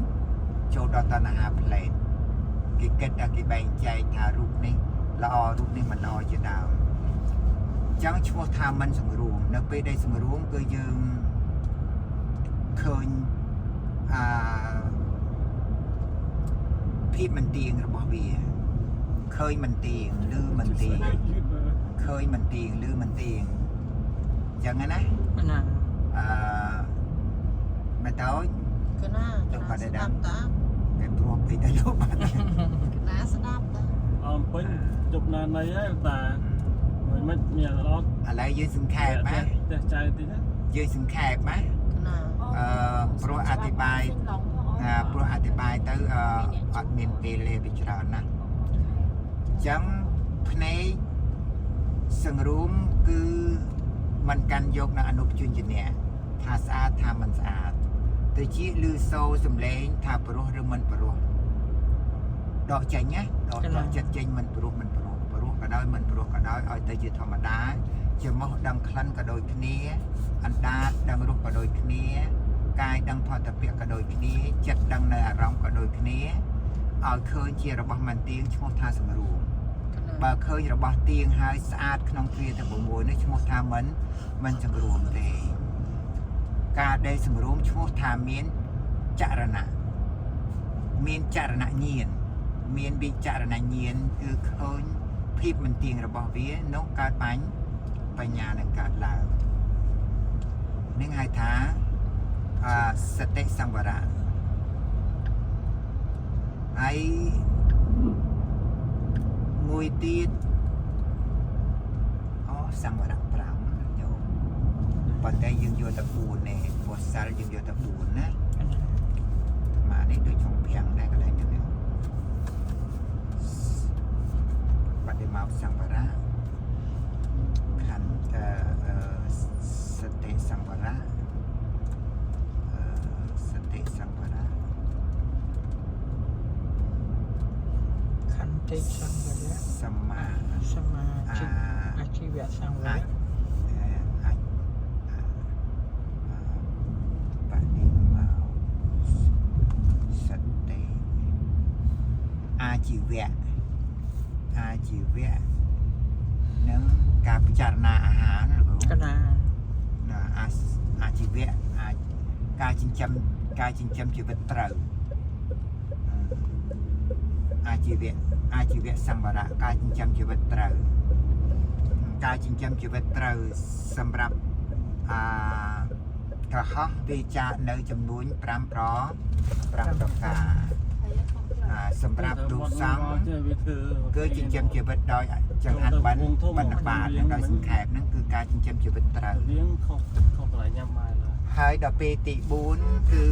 ចូលដល់តណ្ហាផ្លែតគេគិតថាគេបែងចែកថារូបនេះល្អរូបនេះមិនល្អជាដើមអញ្ចឹងឈ្មោះថាមិនសង្រួមនៅពេលដែលសង្រួមគឺយើងឃើញអាភាពមិនទៀងរបស់វាឃើញមិនទៀងឬមិនទៀង ឃើញមិនទៀងឬមិនទៀងអញ្ចឹងណា ណា អឺមកតើ កណាស្ដាប់តា គេព្រោះពេកទៅលោកបាត់ កណាស្ដាប់តា អមពេញជប់ណាណីហើយតាមិនមិនមានអត់ ឥឡូវយើងសង្ខេបណា ផ្ទះចៅតិចណា យើងសង្ខេបណា កណា ព្រោះអធិប្បាយណាព្រោះអធិប្បាយទៅអឺអត់មានពេលលេពីច្រើនណាអញ្ចឹងភ្នែកសង្រួមគឺมันកាន់យកនៅអនុព្យញ្ជនៈថាស្អាតថាមិនស្អាតទៅជាឮសូរសំឡេងថាព្រោះឬមិនព្រោះដកចេញណាដកដកចិត្តចេញមិនព្រោះមិនព្រោះព្រោះក៏ដោយមិនព្រោះក៏ដោយឲ្យទៅជាធម្មតា ច្រមុះដឹងក្លិនក៏ដូចគ្នាអណ្ដាតដឹងរសក៏ដូចគ្នា កាយដឹងផតពៈក៏ដូចគ្នាចិត្តដឹងនៅអារម្មណ៍ក៏ដូចគ្នាឲ្យឃើញជារបស់មិនទៀងឈ្មោះថាសម្រួមបើឃើញរបស់ទៀងហើយស្អាតក្នុងទ្វារទាំង6នេះឈ្មោះថាមិនសម្រួមទេការដែលសម្រួមឈ្មោះថាមានចរណៈមានចរណៈញាណមានវិចរណញាណគឺឃើញភាពមិនទៀងរបស់វានោះកើតបញ្ញានឹងកើតឡើងនឹងហៅថា សតិសង្វរៈហើយមួយទៀតអូសង្វរៈ5ញោមប៉ុន្តែយើងយកតែ4ទេព្រោះសិលយើងយកតែ4ណាអាត្មានេះដូចចង់ភាំងដែរកន្លែងហ្នឹងណាបដិមកសង្វរៈខណ្ឌអឺអឺសតិសង្វរៈ សតិសង្វរៈ ខន្តិសង្វរៈ សម្មា សមា អា ជិអាជីវៈសង្វ អាច រៈ អាចបដិមកសតិអាជីវៈអាជីវៈនិងការពិចារណាអាហារណាលោកគ្រូ កណា ណាអាអាជីវៈអាចការចិញ្ចឹមការចិញ្ចឹមជីវិតត្រូវអាជីវៈអាជីវៈសម្បារៈការចិញ្ចឹមជីវិតត្រូវការចិញ្ចឹមជីវិតត្រូវសម្រាប់អាកុហកវាចាកនៅចំនួន5ប្រ5ប្រការ ហើយខុសផ្លូវ អាសម្រាប់រូបសង្ឃ វាធ្វើ គឺចិញ្ចឹមជីវិតដោយចង្ហាន់បិណ្ឌបិណ្ឌបាតដោយសង្ខេបហ្នឹងគឺការចិញ្ចឹមជីវិតត្រូវ រៀងខុសខុសកន្លែងញ៉ាំបាយឡើយ ហើយដល់ពេលទី4គឺ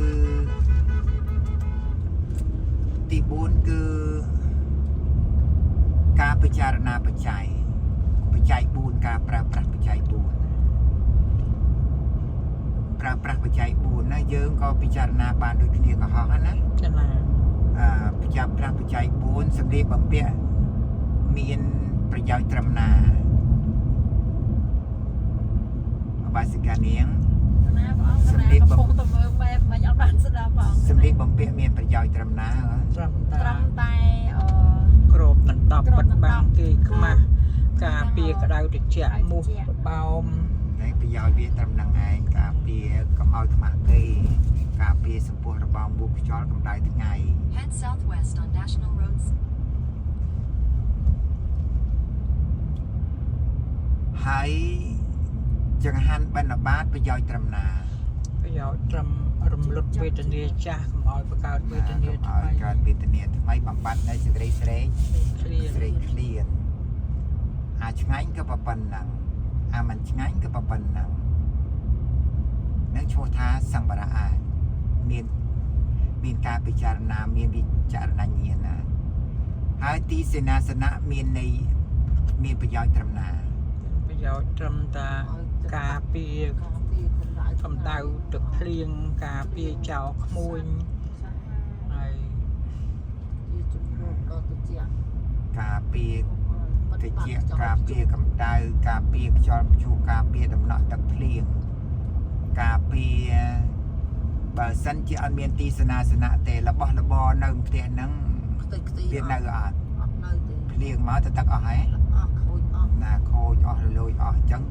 ទី4គឺការពិចារណាបច្ច័យបច្ច័យ4ការប្រើប្រាស់បច្ច័យ4ប្រើប្រាស់បច្ច័យ4ណាយើងក៏ពិចារណាបានដូចគ្នាកុហកហ្នឹងណា កណា អឺប្រចាំប្រាស់បច្ច័យ4សម្លៀកបំពាក់មានប្រយោជន៍ត្រឹមណាអបាសិកានាង ណាព្រះអង្គណាកំពុងតែមើលបែបមិនអត់បានស្ដាប់ព្រះអង្គ សម្លៀកបំពាក់មានប្រយោជន៍ត្រឹមណាហ៎ ត្រឹមតា ត្រឹមតែអឺ ក្របដណ្ដប់ ក្រប បិទ ដណ្ដប់ បាំងគេខ្មាស់ការពារក្តៅត្រជាក់មូសបោម តែប្រយោជន៍វាត្រឹមហ្នឹងឯងការពារកុំឲ្យខ្មាស់គេការពារសម្ពោះរបោមមូសខ្យល់កម្ដៅថ្ងៃ Head southwest on National Road ហើយចង្ហាន់បិណ្ឌបាតប្រយោជន៍ត្រឹមណា ប្រយោជន៍ត្រឹមរំលត់វេទនាចាស់កុំឲ្យបង្កើតវេទនា កុំ ថ្មី ឲ្យកើតវេទនាថ្មីបំបត្តិនៅសេចក្តីស្រេក ឃ្លាន ស្រេកឃ្លានអាឆ្ងាញ់ក៏ប៉ុណ្ណឹងអាមិនឆ្ងាញ់ក៏ប៉ុណ្ណឹងនឹងឈ្មោះថាសង្វរៈអាមានមានការពិចារណាមានវិចារណញ្ញាណណាហើយទីសេនាសនៈមានន័យមានប្រយោជន៍ត្រឹមណា ប្រយោជន៍ត្រឹមតាការពារ ការពារកម្ដៅ កម្ដៅទឹកភ្លៀងការពារចោលក្មួយហើយ ជាជំនួសដល់ត្រជាក់ ការពារតិចការពារកម្ដៅការពារខ្យល់ព្យុះការពារដំណក់ទឹកភ្លៀងការពារបើសិនជាអត់មានទីសេនាសនៈទេរបស់របរនៅផ្ទះហ្នឹង ខ្ទេចខ្ទី វានៅអត់ អត់នៅទេ ភ្លៀងមកទៅទឹកអស់ហើយ អស់ខូចអស់ ណាខូចអស់រលួយអស់អញ្ចឹង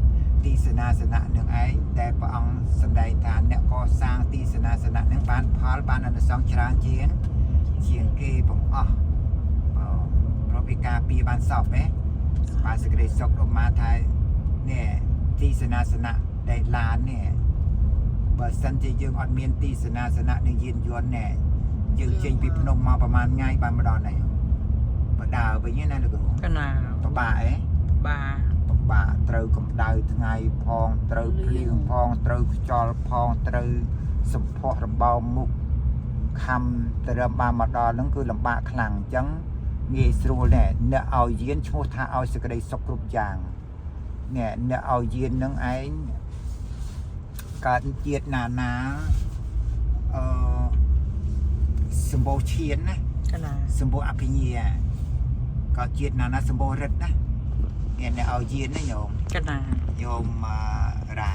ទីសេនាសនៈនឹងឯងដែលព្រះអង្គសម្ដែងថាអ្នកកសាងទីសេនាសនៈនឹងបានផលបានអានិសង្សច្រើនជាងជាងគេបង្អស់បើព្រោះពីការពារបានសពហ៎បានសេចក្តីសុខឧបមាថានេះទីសេនាសនៈដែលឡាននេះបើសិនជាយើងអត់មានទីសេនាសនៈនឹងយានយន្តនេះយើងចេញពីភ្នំមកប្រហែលថ្ងៃបានមកដល់នេះបើដើរវិញណាលោកគ្រូ កណា ពិបាកអេ បា ពិបាកត្រូវកម្ដៅថ្ងៃផងត្រូវភ្លៀងផងត្រូវខ្យល់ផងត្រូវសម្ផស្សរបោមមុខខំទៅរំបានមកដល់ហ្នឹងគឺលំបាកខ្លាំងអញ្ចឹងងាយស្រួលណែអ្នកឲ្យយានឈ្មោះថាឲ្យសេចក្តីសុខគ្រប់យ៉ាងណែអ្នកឲ្យយានហ្នឹងឯងកើតជាតិណាណាអឺសម្បូរឈានណា កណា សម្បូរអភិញ្ញាក៏ជាតិណាណាសម្បូររិទ្ធណា អ្នកឲ្យយានណាញោម កណា ញោមអឺរ៉ា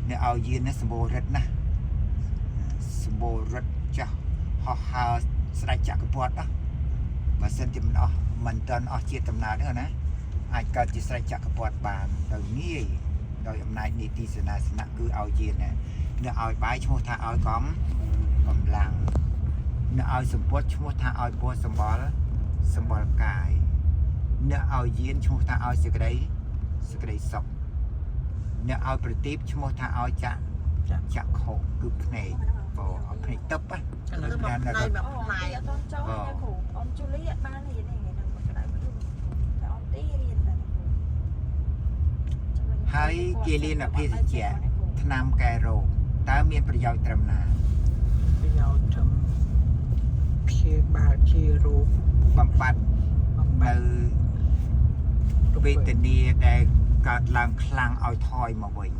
អ្នកឲ្យយានណាសម្បូររិទ្ធណាស់សម្បូររិទ្ធចាស់ហោះហើរស្ដេចចក្រពត្តិណាបើសិនជាមិនអស់មិនទាន់អស់ជាតិដំណើរហ្នឹងណាអាចកើតជាស្ដេចចក្រពត្តិបានដោយងាយដោយអំណាចនីតិសេនាសនៈគឺឲ្យយានណាអ្នកឲ្យបាយឈ្មោះថាឲ្យកំកម្លាំងអ្នកឲ្យសម្ពុតឈ្មោះថាឲ្យពោះសម្បល់សម្បល់កាយអ្នកឲ្យយានឈ្មោះថាឲ្យសេចក្តីសេចក្តីសុខអ្នកឲ្យប្រទីបឈ្មោះថាឲ្យច ចា ចក្ខុគឺភ្នែកបើឲ្យភ្នែកទឹកណា កណា ទៅមកផ្នែកមក អូ ផ្នែក អត់តចូលណាគ្រូអូនជូលីអត់បានរៀនទេថ្ងៃហ្នឹងមកក្តៅខ្លួនតែអូនទីរៀនតែគ្រូ ហើយគេលៀនអភិសជ្ជៈថ្នាំកែរោគតើមានប្រយោជន៍ត្រឹមណា ប្រយោជន៍ធំព្យាបាលជារោគ បំបត្តិ បំប នៅ ត្តិ វេទនាដែលកើតឡើងខ្លាំងឲ្យថយមកវិញ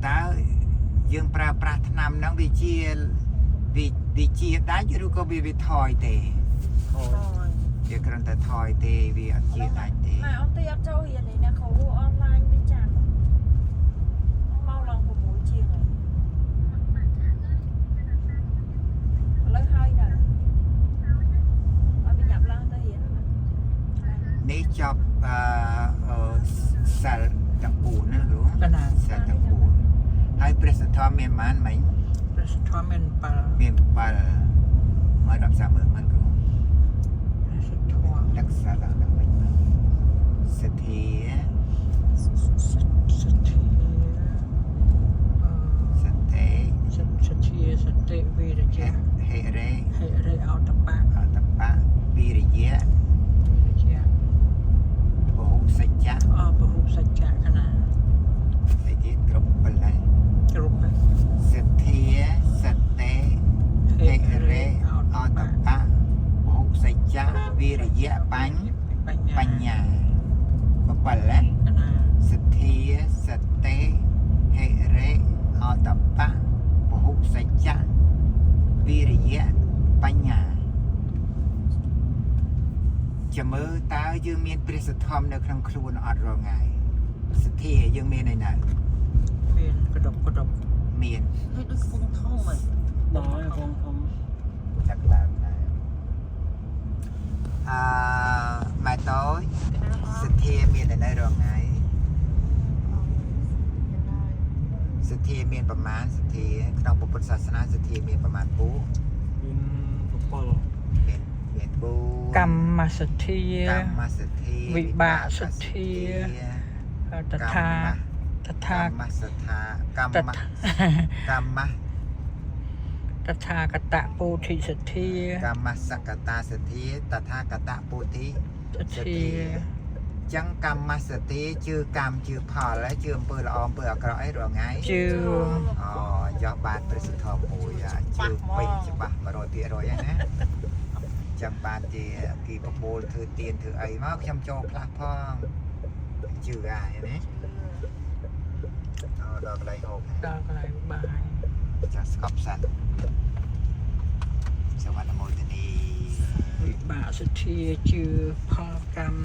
តើយើងប្រើប្រាស់ថ្នាំហ្នឹងវាជាវាវាជាដាច់ឬក៏វាវាថយទេ អូ វាគ្រាន់តែថយទេវាអត់ជាដាច់ទេ ម៉ែអូនទីអត់ចូលរៀនទេណាគ្រូអនឡាញវាចាំមកឡើង6ជាងហើយឥឡូវហើយនៅឲ្យបញ្ញាប់ឡើងទៅរៀនណា នេះចប់អឺអឺសិលទាំង4ណាគ្រូ កណា សិលទាំង4ហើយព្រះសទ្ធំមានប៉ុន្មានមិញ ព្រះសទ្ធមាន7 មាន7មករាប់សាមើលមិនគ្រូ ព្រះសទ្ធម ដឹកសិលដល់វិញមកសទ្ធា សទ្ធាអឺ សតិ សទ្ធាសតិវិរ ហិ យៈ ហិរិ ហិរិអតបៈ អតបៈវិរិយៈ វិរយៈ ពហុសច្ចៈ អពហុសច្ចៈកណា អីទៀតគ្រប់7ហើយ គ្រប់ហើយ សទ្ធាសតិហិរិអតបៈពហុសច្ចៈវិរិយៈបញ្ញ ប ប ញ្ញា ញ្ញា7ណា កណា សទ្ធាសតិហិរិអតបៈពហុសច្ចៈវិរិយៈបញ្ញាចាំមើលតើយើងមានព្រះសទ្ធំនៅក្នុងខ្លួនអត់រាល់ថ្ងៃសទ្ធាយើងមានឯណា មានក្តុបក្តុប មាន ដូចដូចកំពង់ធំហ៎ ដល់ហើយបងធំ ចាក់ឡើងដែរអឺម៉ែតូចសទ្ធាមានឯណារាល់ថ្ងៃសទ្ធាមានប្រមាណសទ្ធាក្នុងពុទ្ធសាសនាសទ្ធាមានប្រមាណពូ មាន7 មានមានបួន កម្មសទ្ធា កម្មសទ្ធា វិបាកសទ្ធា តថាតថា កម្មសទ្ធាកម្ម តថា កម្ម តថាកតពោធិសទ្ធា កម្មសកតាសទ្ធាតថាគតពុទ្ធិ សទ្ធា ចឹងកម្មសទ្ធាជឿកម្មជឿផលហើយជឿអំពើល្អអំពើអាក្រក់អីរាល់ថ្ងៃ ជឿ អូយកបានព្រះសទ្ធមួយអាជឿពេញច្បាស់100%ហើយណាចឹងបានជាគេប្រមូលធ្វើទៀនធ្វើអីមកខ្ញុំចូលផ្លាស់ផងជឿហើយណាអូដល់កន្លែងហូប ដល់កន្លែងបាយ ចាស់ស្កប់សិនសូមអនុមោទនី វិបាកសទ្ធាជឿផលកម្ម